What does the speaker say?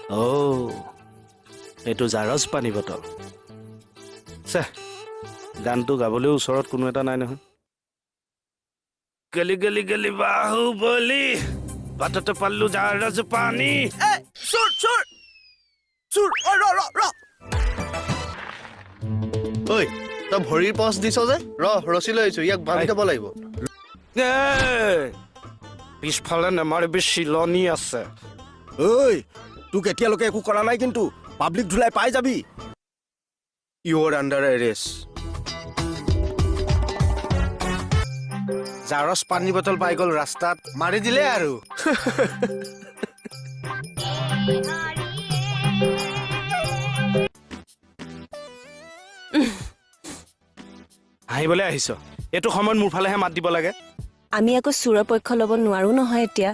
অ' এইটো জাৰজ পানী বটল। চেহ, গানটো গাবলৈও ওচৰত কোনো এটা নাই নহয়। গলি গলি গলি বাহুবলী, বাটতে পালো জাৰজ পানী। চোৰ চোৰ চোৰ, ঐ ৰ ৰ ৰ। ঐ, তই ভৰিৰ পজ দিছ যে, ৰ ৰছী লৈ আহিছো, ইয়াক বান্ধি থব লাগিব। এই, পিছফালে নেমাৰিবি, চিলনি আছে। ঐ, তোক এতিয়ালৈকে একো কৰা নাই, কিন্তু পাব্লিক ধুলাই পাই যাবি। You are under arrest. জাৰজ পানী বটল পাই গ'ল, ৰাস্তাত মাৰি দিলে আৰু। হাঁহিবলৈ আহিছ? এইটো সময়ত মোৰ ফালেহে মাত দিব লাগে। আমি আকৌ চোৰৰ পক্ষ ল'ব নোৱাৰো নহয় এতিয়া।